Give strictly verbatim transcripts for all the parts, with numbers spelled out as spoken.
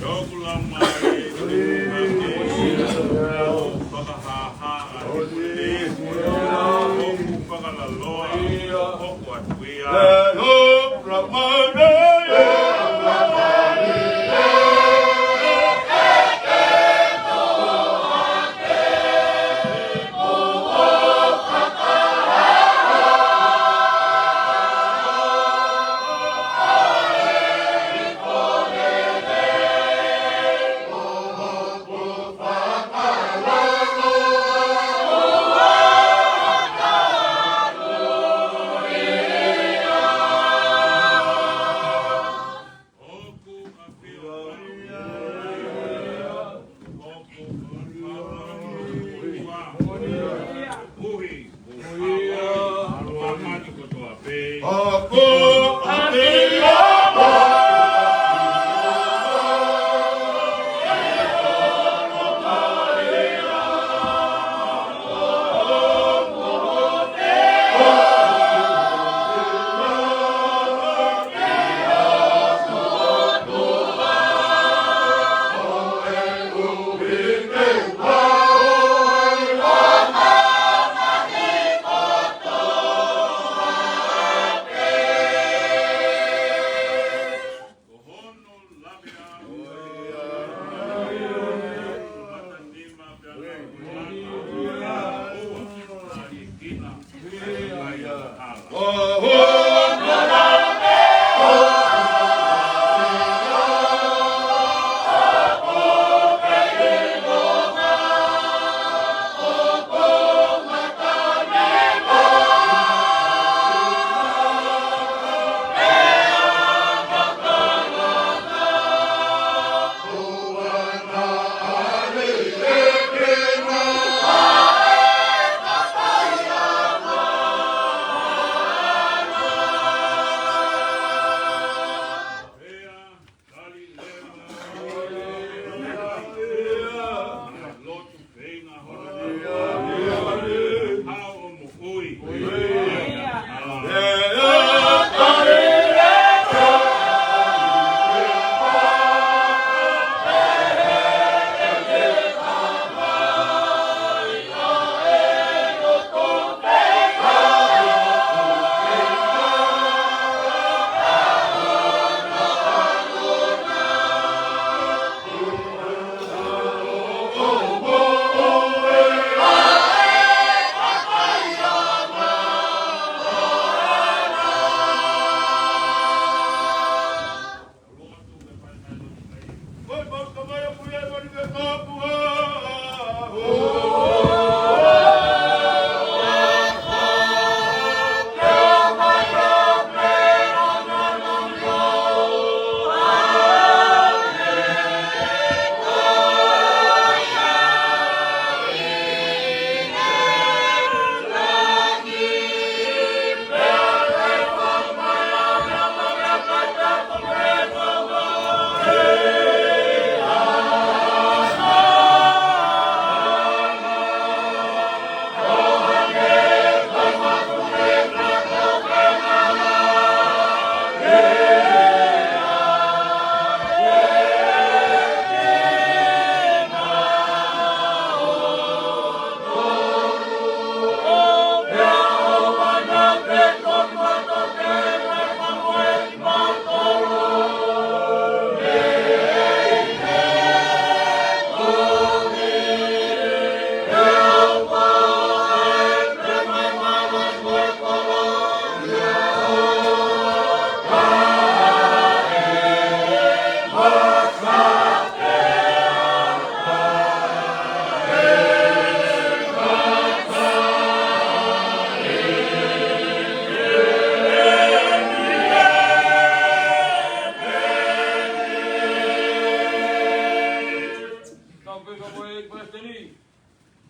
ʻOku lau mai, ʻoku fakahāhā, ʻoku fakalaloa, ʻoku ʻatu ia.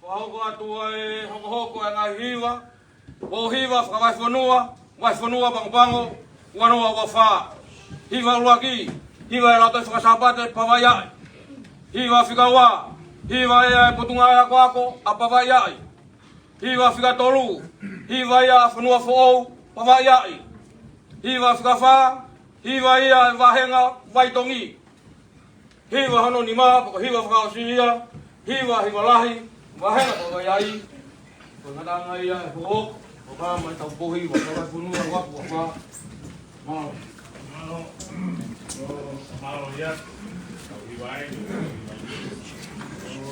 Fakahoko atu ʻa e hokohoko ʻa e ngaahi hiva. ʻO hiva fakavahefonua, vahefonua Pagopago, ua noa ua fā. Hiva ʻuluaki, hiva ʻa e Lautohi Faka-Sāpate, pavaʻi ai. Hiva fika ua, hiva ia ʻa e Potungāue Akoako, ʻa pavaʻi ai. Hiva fika tolu, hiva ia ʻa Fonua Foʻou, pavaʻi ai. Hiva fika fā, Hiva ia ʻa e vāhenga Vaitongi. Hiva hono nima, pea ko e hiva fakaʻosi ia, hiva, hiva lahi, vāhenga ko ia ai. Ko e ngataʻanga ia ʻo e hoko, ʻo ka mai tau pohi, ʻo ka mai punua, ʻo ka pua, ʻo ka. Mālō. Mālō. Mālō ia. Tau hiva ai. Mālō.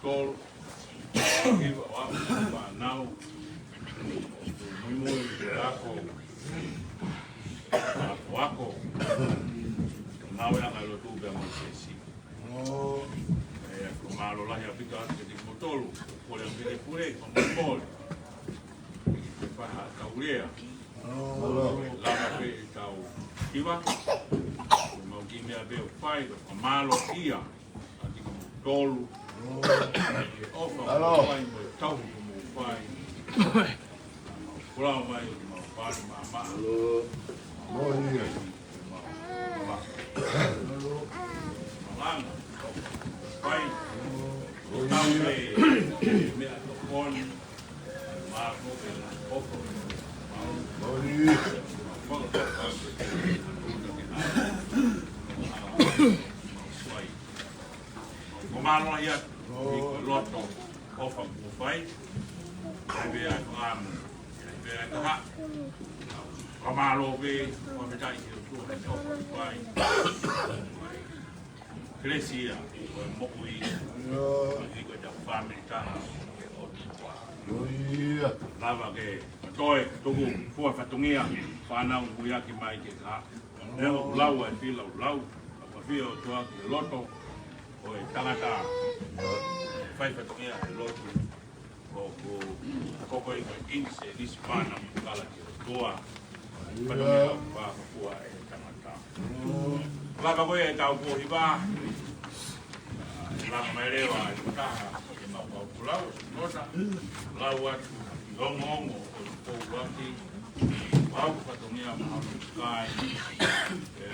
Tolu. Hiva ʻo aʻu ki he fānau. Muimui ki he ako. Ako, ako. Ngāue ʻanga e lotu pea mo e siasi. ʻIo, ko e mālō lahi ʻaupito atu kiate kimoutolu. Pule ʻaupito ke pule, ko e mole. Ke fai ha tau lea. Mālō. Lava pē ʻetau hiva. Mau kiʻi meʻa pē ʻoku fai, ko e mālō ia. Ati ko tolu. Ke ʻofa mo fai mo e tau ko mo fai. Pulau mai ʻo mau fai mama. Mālō. Mālō. Malanga. Fai. Tau e meʻa tokoni. Mālō. Mālō. Ko e mālō ia, ʻi ko e loto, ʻofa mo fai, ʻai pē ʻa e fakaʻamu, ʻai pē ʻa e kaha. Ko e mālō pē, ko e meʻa ʻi he ʻOtua he ʻofa mo fai. Kelesi ia, ko e moʻui, ʻi ko e tau fāmili taha, ʻo e ʻOtua. Lava ke toe tuku fua fatongia, fānau muiaki mai ke ka. Leo lau ai pila lau, ʻa ka fia ʻOtua ki he loto, ʻo e tangata, fai fatongia he lotu, ko, ko, ko ko i ko inse, nisi pana, kala ki he ʻOtua, fatongia, pa, pa, kua e tangata. Laka ko e tau ko hiva, Langa mai leva ʻa e taha, ʻe mau kau pulau, nota, lau atu, ʻi ongoongo, ʻo e ʻuluaki, ʻo e fatongia maha o kai, ʻe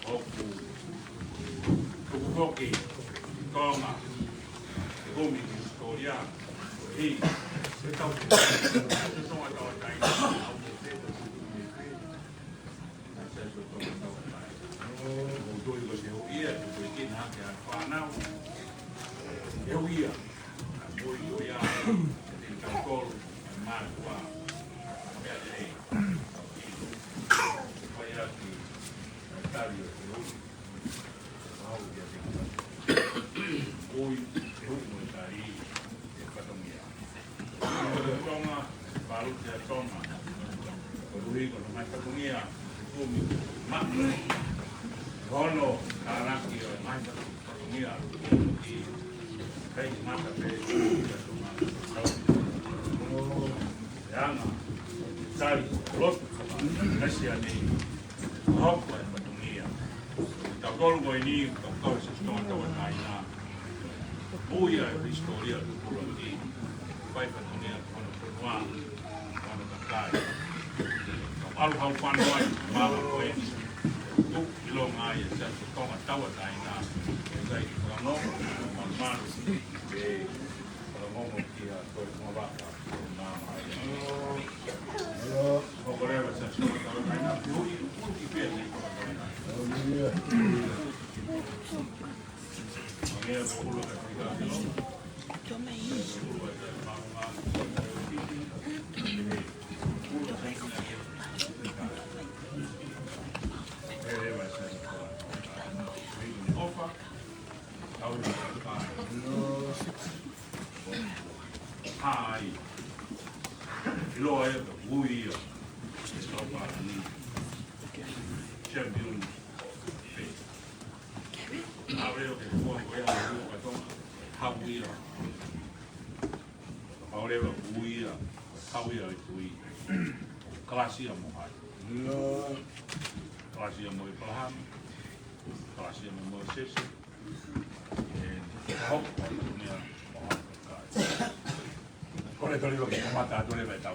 ʻoku, tuku foki, Tonga, ʻe kumi ki hisitōlia, ʻi, ʻe tau, ʻe Tonga tau tai, ʻau te te tau kumi ki, Tonga, Palute ʻa Tonga. Koeʻuhi ko e ngaahi fatongia, kumi, maʻu. Hono, tānaki ʻo e ngaahi fatongia, ki kai mata pē, ʻa Tonga, tau. E anga, tali, lotu, kasi a nei, hoko e fatongia. Tau tolu ko eni, tau kau se Tonga tau a taina. Mui ʻa e hisitōlia tupulaki, fai fatongia kono fonua, kono kakai. Kau ʻalu hau fano ai, mama ko eni. Tuku ʻilonga ai e siasi Tonga tau a taina. E kai ki Whangangongo, Malumalu, e Whangangongo ki a Toi Mavaka, mama ai. Hoko leva e siasi Tonga tau a taina, ui, ui ki pea nei Tonga tau a taina. Hai. Iloa ia ka ui ia. Champion. Aureo ke fua ko e hau ka Tonga. Hau ia. Aureo ui ia. Hau ia e tui. Kalasi ia mo hai. Kalasi ia mo ʻĒpalahame, kalasi ia mo Mōsese, ʻe hoko atu ia mo Haʻapai. Ko e tali loki kamata atu leva e tau.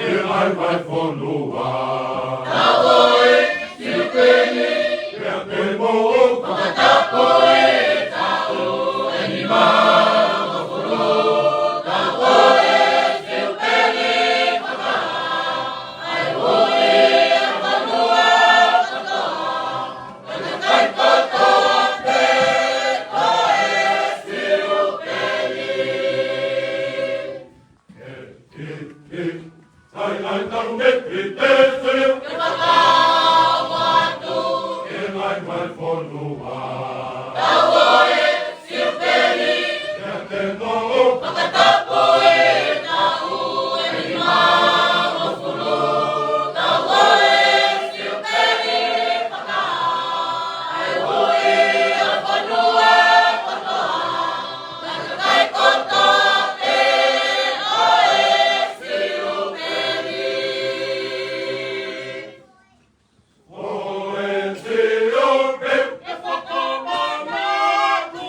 ʻe ʻai mai fonua. Tau ʻoi Siupeli, pea te mou fakatapui, tau ʻe nima ngofulu. Tau ʻoi Siupeli, fakahā ai ʻa e fonua kotoa. Kakai kotoa pē ko e Siupeli. Ai, ai, tau me ki te sio. Ke fakahā atu. ʻE ʻai mai fonua. Tau ʻoi Siupeli. Pea te mou fakatapui, tau ʻe nima ngofulu. Tau ʻoi Siupeli, fakahā ai ʻa e fonua kotoa. Kakai kotoa pē ko e Siupeli. Ko e Siupeli. ʻE fakamanatu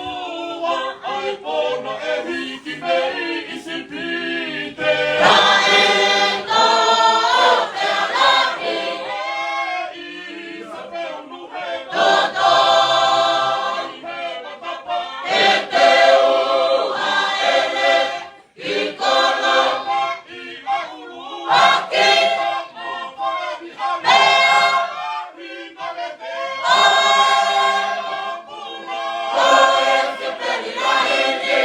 ʻa e kona ʻe hiki mei ʻIsipite. Kae tō ʻo fealahi. ʻI Sāpelu he toto. ʻI he matapā. ʻE te u haʻele ki kolo. ʻAki. Pea. ʻO e Siupeli lahi ni.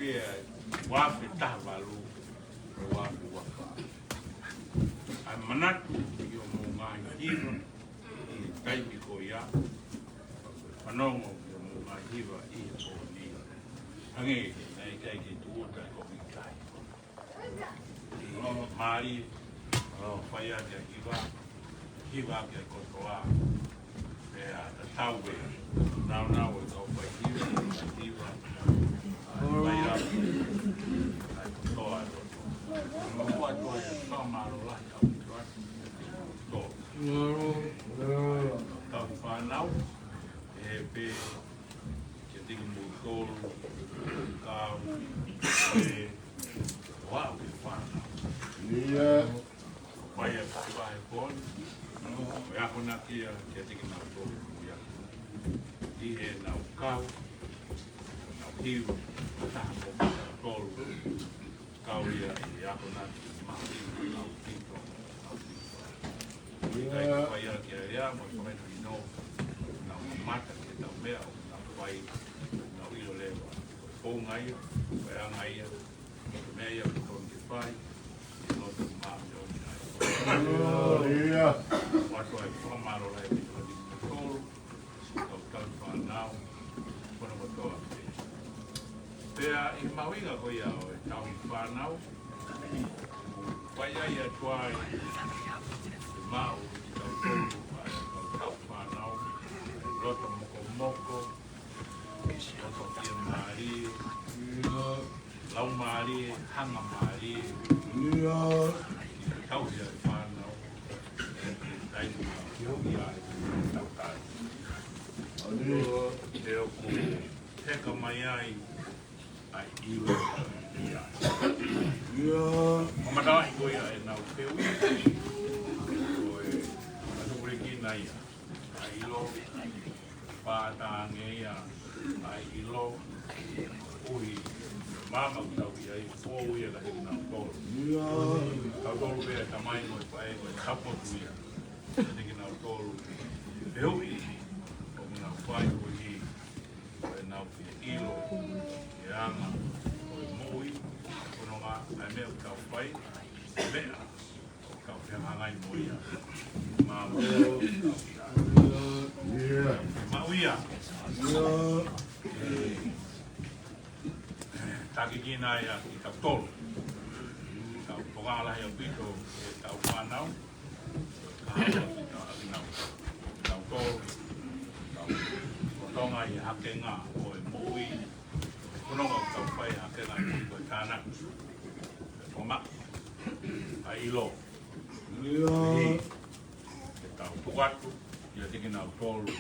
Pea ua afe taha valu, ua afe ua fā. ʻA e manatu ʻi hoʻomou ngaahi hiva ʻi he taimi ko ia, fanongo ki hoʻomou ngaahi hiva ʻi he pō ni. Hangē naʻe ʻikai ke tūʻuta e Kōviti taha hiva. Mālie, ʻo fai ʻaki e hiva, hiva ʻaki e kotoa. Pea tatau e nāunau e kau fai hiva, hiva, fai ʻaki e kotoa e loto. Ko e ʻOtua e fakamālō lahi ʻaupito atu. Tau fānau, ʻe pē kiate kimoutolu, kau, ʻe, ʻo aʻu ki he fānau. ʻIo. Mai ʻa e kau fai pō ni, ʻo e akonaki ia kiate kinautolu ia. ʻI heʻenau kau, nau hiu, taha mo kinautolu. Kau ia ʻi he akonaki mahuʻinga ʻaupito, ʻaupito. ʻIkai ke fai ʻaki e lea mo e fakaʻinasi, nau mamata ki heʻetau meʻa ʻoku nau fai, nau ʻilo leva. Ko e founga ia, ko e anga ia, ko e meʻa ia ʻoku totonu ke fai, ʻi he loto māʻoniʻoni ai. ʻIo. ʻOatu e fakamālō lahi ʻaupito kiate kimoutolu, kau tau fānau, ko hono kotoa pē. Pea ʻi he mahuʻinga ko ia ʻo e tauhi fānau, fai ai ʻa e tuai, maʻu kitautolu, ʻa e kau tau fānau, loto mokomoko, loto fiemālie, laumālie, hangamālie, ʻio, tauhi ʻa e fānau, ʻi he taimi ʻoku ʻi ai ʻetau tali. ʻIo, ʻe ʻoku heka mai ai ʻa e ʻilo ia. ʻIo. Mamata lahi ko ia ʻenau fehuʻi, ko e matupulekina ia. ʻA e ʻilo, pāta ange ia, ʻa e ʻilo, ʻuhi, māmani ʻoku tau ʻi ai, ʻoku ʻi ai kiate kinautolu. ʻIo. Tautolu pē tamai mo e faʻē ko e tapotu ia kiate kinautolu. Fehuʻi, ʻoku nau fai ʻuhi, ko ʻenau fie ʻilo, e anga, ko e moʻui, ko e nonga, ʻa e meʻa ʻoku tau fai, meʻa, ʻoku tau fehangahangai mo ia. Māmani, ʻio, maʻu ia. ʻIo. Takikina ia kitautolu. Tau tokanga lahi ʻaupito, ʻetau fānau. Ka hapa ki tau, ki nau, kitautolu, tau, ko Tonga ʻi he hakenga ʻo e moʻui, ko e nonga ʻoku tau fai hakenga ʻi he moʻui ko e tānaki. Ko e maʻu ʻa e ʻilo. ʻIo. Ke tau tuku atu kiate kinautolu,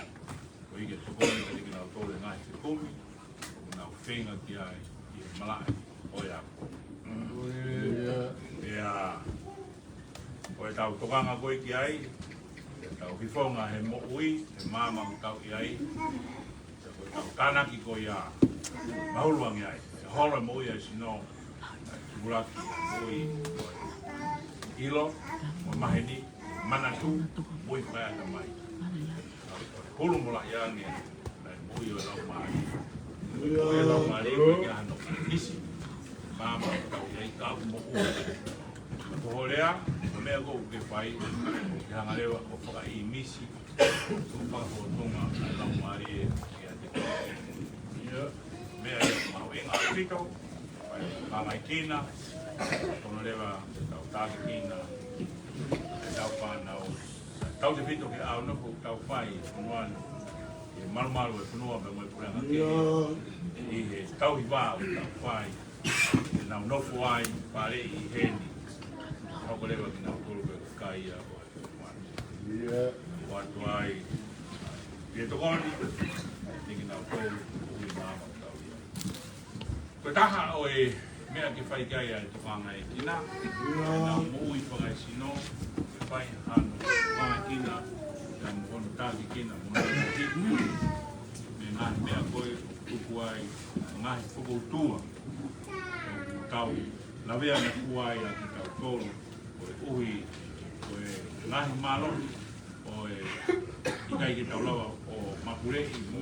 koeʻuhi ke tokoni kiate kinautolu e ngaahi fekumi ʻoku nau feinga ki ai ʻi he malaʻe ʻo e ako. ʻIo. Pea ko ʻetau tokanga ko ē ki ai, ʻetau hifonga he moʻui, he māmani ʻoku tau ʻi ai, pea ko ʻetau tānaki ko ia, mahulu ange ai, ʻe holo e moʻui ʻa e sino, ʻa e tupulaki, moʻui, ʻilo, mo e maheni, manatu, moʻui fakaeʻatamai. Hulu mo lahi ange, ʻa e moʻui ʻo e laumālie. Moʻui ʻo e laumālie, ko e ʻi ai hano ʻinisi. Māmani ʻoku tau ʻi ai, ka ʻoku moʻui. Ko hoʻo lea, ko e meʻa ʻoku ke fai, ʻoku ke hanga leva ʻo fakaʻinisi, ʻo fakafōtunga ʻa e laumālie kiate koe. ʻIo, meʻa ia mahuʻinga ʻaupito, fai māmani kina, tonu leva ke tau taki kina, ʻetau fānau, tautefito ki he ʻaonga ʻoku tau fai, fonua ni, ʻi he malumalu e fonua pea mo e puleʻanga kehe, ʻi he tauhi vā ʻoku tau fai, ʻenau nofo ai, faleʻi ʻi heni, hoko leva kinautolu ko e kakai ia ʻo e fonua ni. ʻIo. ʻOatu ai, ʻi he tokoni, ʻi kinautolu, ʻi māmani ʻoku tau ʻi ai. Ko e taha ʻo e meʻa ke fai ki ai ʻa e tokanga ʻa e kina, ʻenau moʻui fakaesino, ke fai hano tokanga kina, ʻenau moʻoni taki kina, moʻoni taki kina, mo e ngaahi meʻa ko ē ʻoku tuku ai, ngaahi fokoutua, ʻoku tau lavea mai ki ai ʻa kitautolu, koeʻuhi ko e ngaahi mālohi ʻo e ʻikai ke tau lava ʻo mapuleʻi mo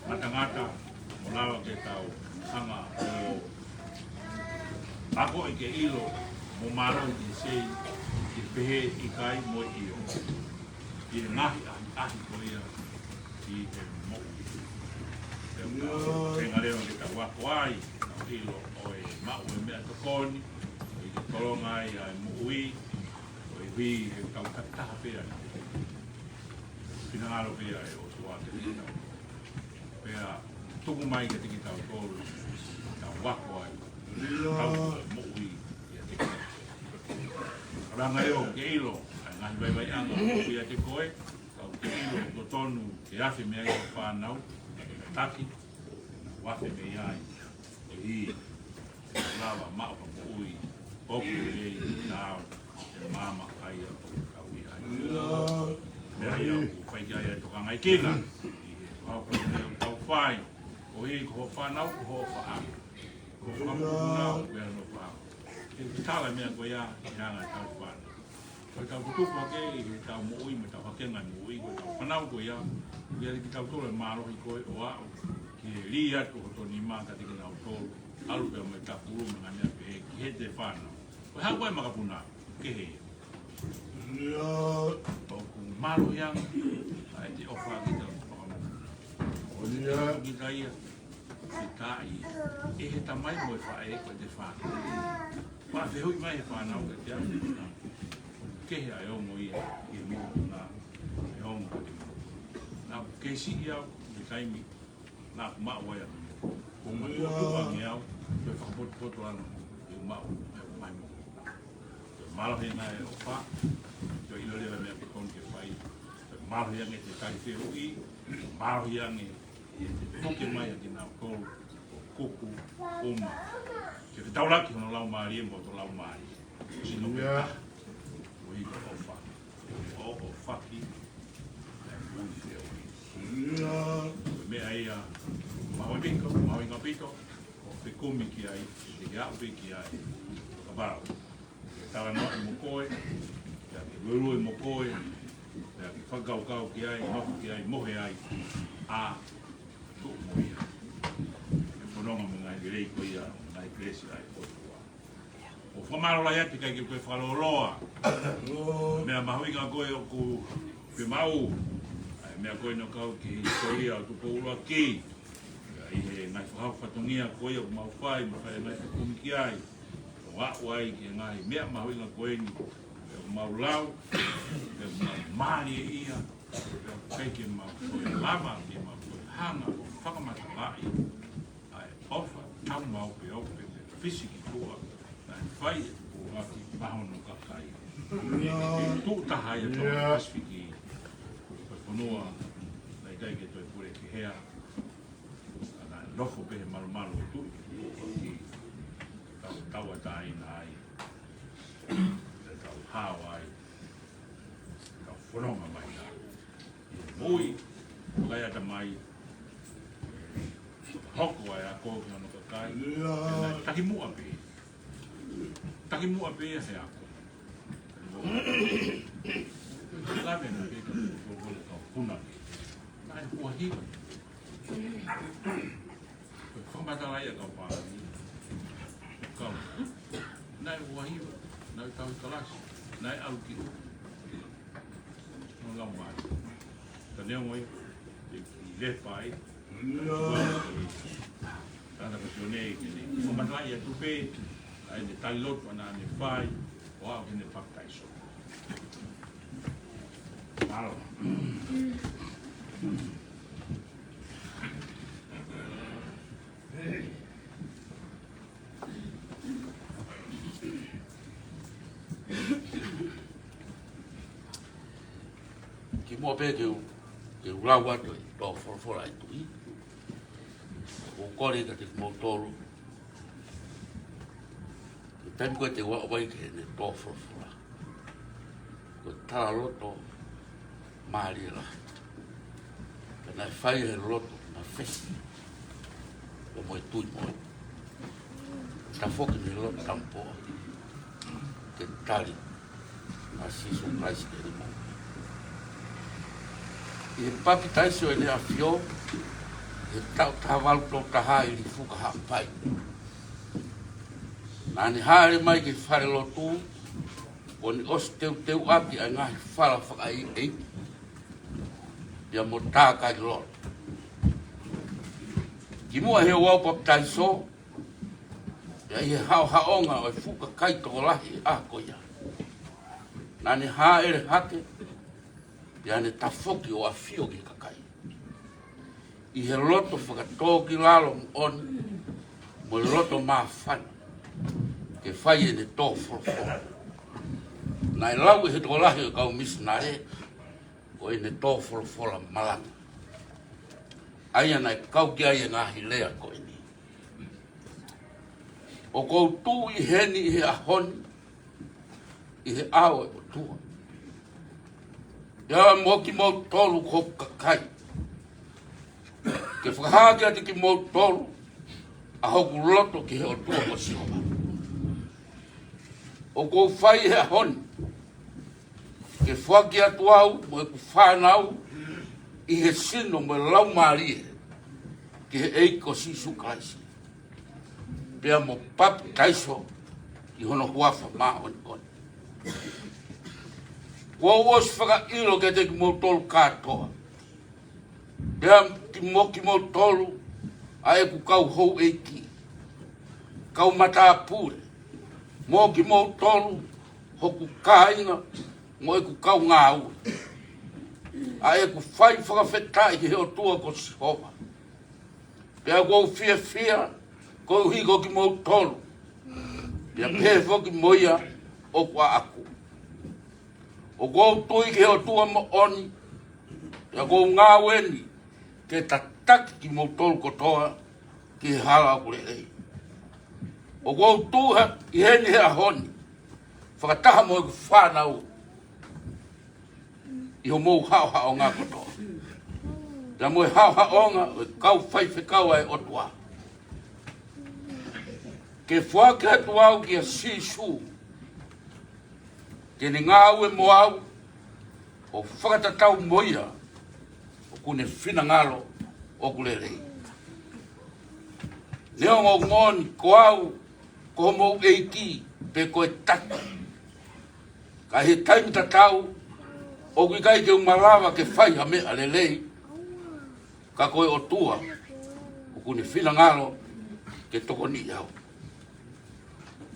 matangatangata ʻo lava ke tau hanga ʻo ako ʻi he ʻilo mo mālohi ʻi he sei, ʻi he pehē ʻikai mo e ʻio, ʻi he ngaahi ʻahiʻahi ko ia ʻi he moʻui. Pea ʻoku ʻuhinga leva ke tau ako ai, ʻa e ʻilo ʻo e maʻu e meʻatokoni, ʻo e tolonga ai ʻa e moʻui, ʻo e hui he tau takitaha pē ai. Finangalo pē ʻa e ʻOtua ke tau. Pea tuku mai kiate kitautolu, tau ako ai, tau moʻui ʻiate koe. Langa ʻo ke ʻilo ʻa e ngaahi vaivaiʻanga ʻoku ʻiate koe, ka ke ʻilo ʻoku totonu ke afe mei ai hoʻo fānau, taki, ʻo afe mei ai ʻo e ʻi he lava maʻu ha moʻui ʻoku lelei, taau, ʻi he maama ʻa ia ʻoku tau ʻi ai. Meʻa ia ʻoku fai ki ai e tokanga ʻi kina, ʻi he ʻaho ko eni ʻoku tau fai, ʻo ʻi ai ko hoʻo fānau, ko hoʻo faʻa, ko hoʻo faʻa, ko hoʻo faʻa. Ke tala meʻa ko ia, ʻi he anga ʻetau fānau. Ko ʻetau tutupu hake ʻi heʻetau moʻui mo ʻetau hakenga moʻui, ko ʻetau fānau ko ia, ʻoku ʻiate kitautolu e mālohi ko ē ʻo aʻu ki he lī atu hoto nima kiate kinautolu, ʻalu pea mo e takulu mo e ngaahi meʻa pehē ki heʻete fānau. Ko e hā ko e makapuna, kehe ia. ʻOku mālohi ange ʻa ʻete ʻofa ki heʻete fānau. ʻO ia. Kita ia. Ke taʻi ʻe he tamai mo e faʻē ko ʻete fānau. Pea fehuʻi mai e fānau kiate au, kehe ʻa e ongo ia ʻi he moʻui na, e ongo ko ʻete moʻui. Naʻa ku kei siʻi au, ʻi he taimi naʻa ku maʻu ai au. Ko ma tuʻu ange au, ke fakapotopoto ʻana, ke maʻu, ke mai mo. Ke mālohi ange e ʻofa, ke ʻilo leva e meʻa ke tonu ke fai. Ke mālohi ange ʻete tali fehuʻi, mālohi ange ʻete puke mai ʻa kinautolu ʻo kuku uma. Ke fetaulaki hono laumālie mo hoto laumālie. Sino pē taha. ʻO ʻi he ʻofa. ʻO ʻofaki. ʻA e ui fehuʻi. Ko e meʻa ia mahuʻinga, mahuʻinga ʻaupito, ʻo fekumi ki ai, ʻe ke aʻu pē ki ai. Kapau ke talanoaʻi mo koe, pea ke luelue mo koe, pea ke fakakaukau ki ai, nofo ki ai, mohe ai, ʻa tuʻu mo ia. Ke fononga mo e ngaahi lelei ko ia, mo e ngaahi kelesi ʻa e ʻOtua. ʻOku fakamālō lahi atu ʻikai ke u fakalōloa. Meʻa mahuʻinga ko ē ʻoku ke maʻu. ʻA e meʻa ko ē naʻe kau ki he hisitōlia ʻo Tupou ʻUluaki. ʻI he ngaahi fakahoko fatongia ko ia ʻoku mau fai, mo fai e ngaahi fekumi ki ai. ʻO aʻu ai ki he ngaahi meʻa mahuʻinga ko eni, ʻoku mau lau, ʻoku mau mālieʻia, ʻoku ʻikai ke mau toe lava, ke mau toe hanga ʻo fakamatalaʻi ʻa e ʻofa taumaopeope mo e fisi ki tuʻa naʻe fai ʻe Tupou ʻUluaki maʻa hono kakai. Tuʻu taha ia ʻi he Pasifiki, ko e fonua naʻe ʻikai ke toe pule ki hea, ka naʻe nofo pē he malumalu ʻo Tupou ʻUluaki, tau tauʻatāina ai, tau hao ai, tau fononga mai ai. Moʻui, ʻikai ʻata mai, hoko ai ʻa e ako ki hono kakai, naʻe takimuʻa pē. Takimuʻa pē ia he ako. Lave na ke ka ko ko le ka puna. Naʻe kuahiva. Ko e fakamatala ia ka pā. Kau. Naʻe kuahiva. Naʻe tau kalasi. Naʻe au ki. No lau mai. Ka neongo ia, ʻi, ʻi le pai. Tana ko Sione ke ne. Ko matai atu pē, ʻa ʻene tali lotu ʻana ne fai, ʻo aʻu ke ne papitaiso. Mālō. Kimuʻa pē ke u, ke u lau atu e tō folofola ʻa e Tuʻi. ʻOku ou kole kiate kimoutolu, ko e taimi ko ē te u aʻu ai ki heʻene tō folofola, ko e talaloto mālie lahi. Ka naʻe fai he loto naʻe fesi, ʻo mo e tui mo e tafoki mei he loto taupoa ke tali ʻa Sīsū Kalaisi ke ne mo. ʻI he papitaiso ʻEne ʻAfio, He taʻu taha valu tolu taha ʻi Lifuka, Haʻapai. Naʻa ne hāʻele mai ki he falelotu, ʻo ne ʻosi teuteuʻaki ʻa e ngaahi fala fakaʻeiʻeiki pea mo tākai lolo. Kimuʻa he ʻoku papitaiso, pea ʻi he haʻohaʻonga ʻo e fuʻu kakai tokolahi ʻi he ʻaho ko ia, naʻa ne hāʻele hake, pea ne tafoki ʻo ʻafio ki he kakai ʻi he loto fakatōkilalo moʻoni mo e loto māfana ke fai ʻene tō folofola. Naʻe lau ʻe he tokolahi ʻo e kau misinale ko ʻene tō folofola malanga, ʻa ia naʻe kau ki ai e ngaahi lea ko eni: ʻOku ou tuʻu ʻi heni ʻi he ʻaho ni ʻi he ʻao ʻo e ʻOtua, pea mo kimoutolu ko hoku kakai, ke fakahā kiate kimoutolu ʻa hoku loto ki he ʻOtua ko Sihova. ʻOku ou fai he ʻaho ni ke foaki atu au mo ʻeku fānau ʻi he sino mo e laumālie ki he ʻEiki ko Sīsū Kalaisi, pea mo papitaiso ʻi hono huafa māʻoniʻoni. Kuo u ʻosi fakaʻilo kiate kimoutolu kātoa, pea ki mo kimoutolu ʻa ʻeku kau houʻeiki, kau matāpule, mo kimoutolu hoku kāinga mo ʻeku kau ngāue, ʻa ʻeku fai fakafetaʻi ki he ʻOtua ko Sihova. Pea ʻoku ou fiefia koeʻuhi ko kimoutolu, pea pehē foki mo ia ʻoku ʻaʻaku. ʻOku ou tui ki he ʻOtua moʻoni, pea ʻoku ou ngāue ni ke tataki kimoutolu kotoa ki he hala ʻoku lelei. ʻOku ou tuʻu ʻi heni he ʻaho ni fakataha mo ʻeku fānau ʻi hoʻomou haʻohaʻonga kotoa, pea mo e haʻohaʻonga ʻo e kau faifekau ʻa e ʻOtua, ke foaki atu au kia Sīsū, ke ne ngāue mo au ʻo fakatatau mo ia ʻoku ne finangalo ʻoku lelei. Neongo ʻoku moʻoni ko au ko homou ʻeiki pe ko e taki, ka ʻi he taimi tatau ʻoku ʻikai ke u malava ke fai ha meʻa lelei, ka ko e ʻOtua ʻoku ne finangalo ke tokoniʻi au.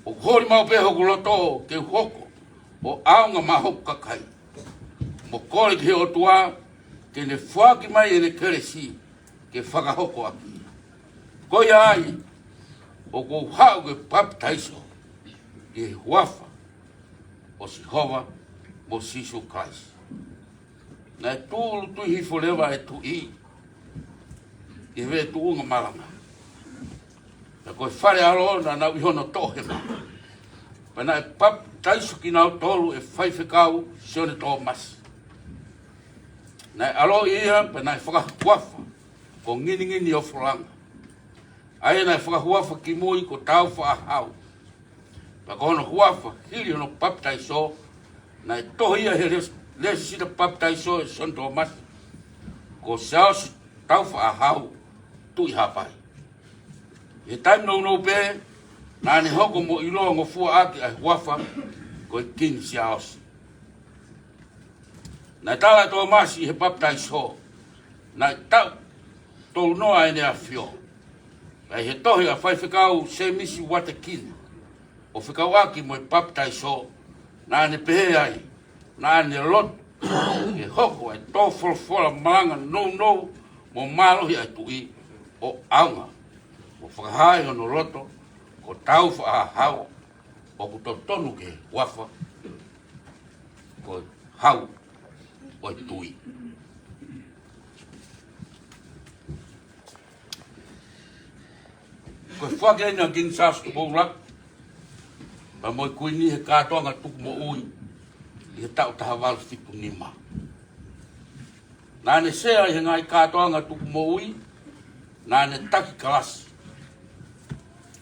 ʻOku holi maʻu pē hoku loto ke u hoko ʻo ʻaonga maʻa hoku kakai, mo kole ki he ʻOtua ke ne foaki mai ʻene kelesi ke fakahoko ʻaki. Ko ia ai, ʻoku ou haʻu ke papitaiso ʻi he huafa ʻo Sihova mo Sīsū Kalaisi. Naʻe tūʻulutui hifo leva e tuʻi ʻi he veʻe tuʻunga malanga, pea ko e fale ʻalo naʻa nau ʻi hono toʻohema. Pea naʻe papitaiso kinautolu ʻe Faifekau Sione Tōmasi. Naʻe ʻaloʻi ia, pea naʻe fakahuafa ko Nginingini ʻOfolanga, ʻa ia naʻe fakahuafa kimui ko Tāufaʻāhau. Pea ko hono huafa hili hono papitaiso, naʻe tohi ia he les-, lēsisita papitaiso ʻe Sione Tōmasi, ko Siaosi Tāufaʻāhau, Tuʻi Haʻapai. ʻI he taimi nounou pē, naʻa ne hoko mo ʻiloa ngofua ʻaki ʻa e huafa ko e Kingi Siaosi. Naʻe tala ʻe Tōmasi ʻi he papitaiso naʻe taʻu tolu noa ʻene ʻafio. Pea ʻi he tohi ʻa Faifekau Sēmisi Uatekina ʻo fekauʻaki mo e papitaiso, naʻa ne pehē ai naʻa ne loto ke hoko ʻa e tō folofola malanga nounou mo mālohi ʻa e tuʻi ʻo ʻaonga, ʻo fakahā ʻi hono loto ko Tāufaʻāhau ʻoku totonu ke huafa ko e Hau ʻo e Tuʻi. Ko e foaki eni ʻa Kingi Siaosi Tupou ʻUluaki pea mo e Kuini he kātoanga tukumoʻui ʻi he taʻu taha valu fitu nima. Naʻa ne sea ʻi he ngaahi kātoanga tukumoʻui, naʻa ne taki kalasi.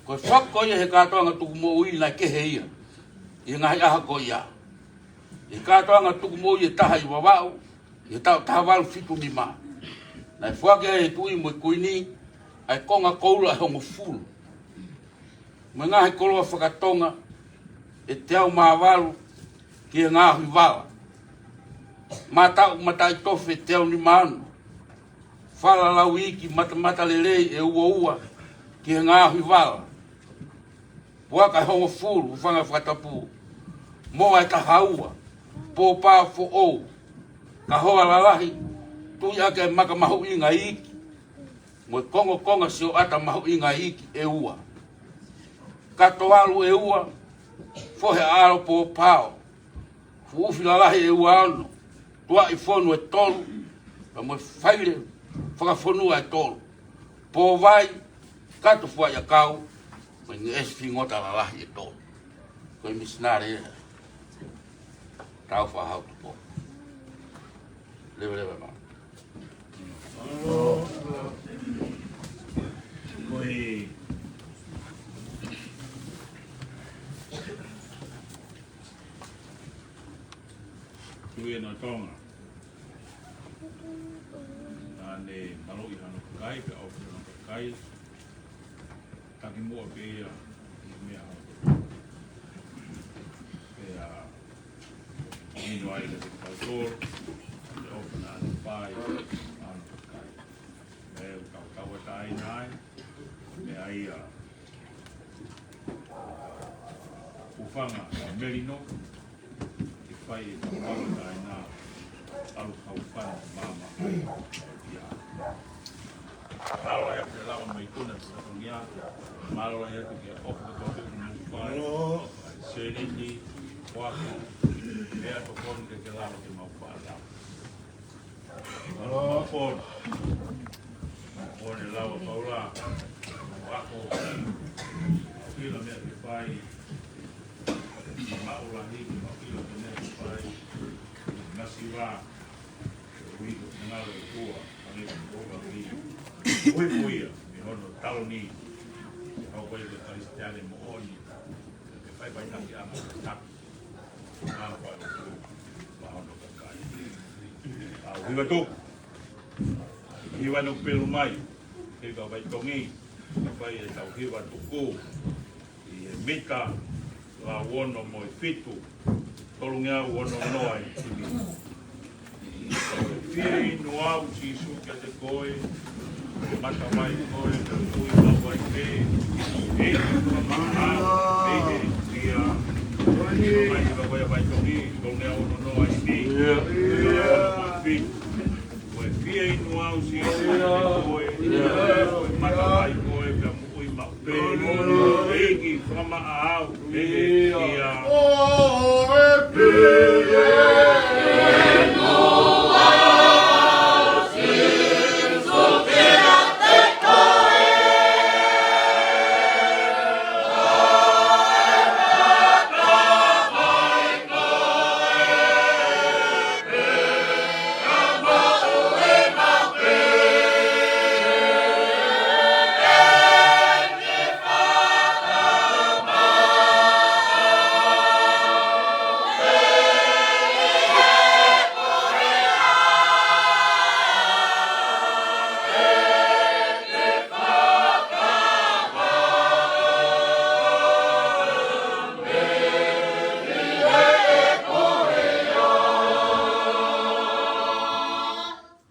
Ko e foaki ko ia he kātoanga tukumoʻui naʻe kehe ia ʻi he ngaahi ʻaho ko ia. ʻI he kātoanga tukumoʻui ʻe taha ʻi Vavaʻu, ʻi he taʻu taha valu fitu nima, Naʻe foaki ʻe he tuʻi mo e kuini ʻa e konga koula ʻe hongofulu, mo e ngaahi koloa fakatonga ʻe teau mā valu ki he ngaohi vala, mātaʻu mataʻitofe ʻe teau nima ono, fala lau iiki matamatalelei ʻe ua ua ki he ngaohi vala, puaka ʻe hongofulu, hūfanga he fakatapu, moa ʻe taha ua, pōpao foʻou, kahoa lalahi, tui ʻaki e maka mahuʻinga iiki, mo e kongokonga sioʻata mahuʻinga iiki ʻe ua, kato alu ʻe ua, fohe ʻaʻalo pōpao, fuʻufi lalahi ʻe ua ono, tuaʻi fonu ʻe tolu, pea mo e faile fakafonua ʻe tolu, pōvai, kato fuaʻi ʻakau, mo e ngeʻesi fingota lalahi ʻe tolu. Ko e misinale ia. Tau fakahau tupo. Leveleva mā. Ko e Tuʻi ʻo Tonga. Naʻa ne mālohi hano kakai, pea ʻofa hano kakai. Taki muʻa pē ia, ʻi he meʻa hau. Pea, ʻino ai le te kautolu, pea ʻofa naʻa ne fai, hano kakai. Pea ʻoku tau tauʻatāina ai, meʻa ia, hūfanga, melino, ke fai e tauʻatāina, ʻalu kau fana, māmā, ia. Mālō ia ke lava mai kuna, te lakongia, mālō ia ke ke ʻofa ke tō ke unu fai, sēniti, koaku, meʻa tokoni ke ke lava ke mau fai. Mālō, fon. Fon e lau a Paula. Ako. Fila meʻa ke fai. Maʻu lahi, fila meʻa ke fai. Masiva. Ui, ngalo e kua. Ane ko ka ki. Ui, ui, ia. Mi hono taloni. Hau ko e Kalisitiane moʻoni. Ke fai fai taki ama taki. ʻA, hiva tuku. Hiva no pelu mai. Hiva Vaitongi. Ka fai e tau hiva tuku. ʻI he mita, lau ono mo e fitu. Tolungeau ono noa ʻi timi. Fie inu au Sīsū kiate koe, ke matavai koe, ke ui mau ai pē, e inu ma au, e he ia, inu mai ʻi ka koe a Vaitongi, tolungeau ono noa ʻi ni, lau ono mo e fitu. Ko e fie inu au Sīsū kiate koe, ke matavai koe, ke ui mau Pē, ʻEiki, fakamaʻa au, ʻEiki, ia.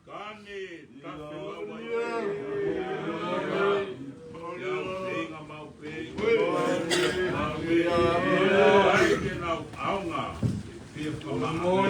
Kane, tafe mau ai. Ia, feinga mau pē. Mau pē. Ai ke nau ʻaonga. Fie fakamaʻa.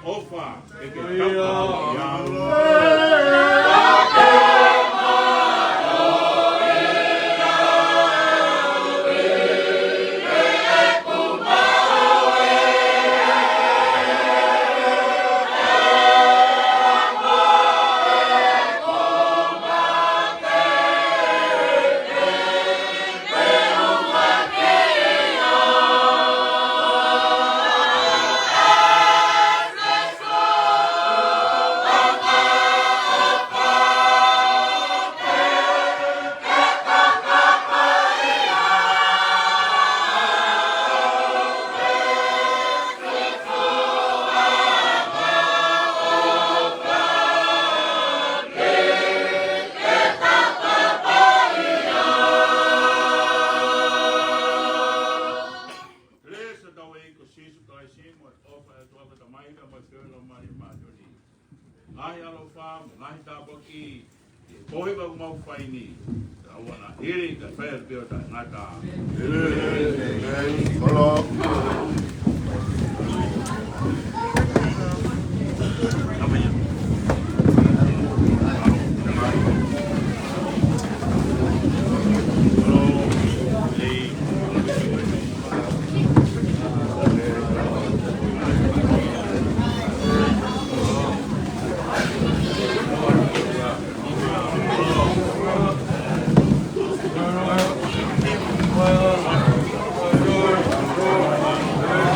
ʻOfa ke ke taukapoʻi au. Kelesi ʻa hotau ʻEiki ko Sīsū Kalaisi, mo e ʻofa ʻa e ʻOtua ko e Tamai, pea mo e feohi ʻa e Laumālie Māʻoniʻoni. Ngaahi ʻaloʻofa mo e ngaahi tāpuaki, ʻi he pō ni ʻoku mau fai ni, ʻoua naʻa hili, kae fai atu pē ʻo taʻengata. ʻĒmeni. Kolo.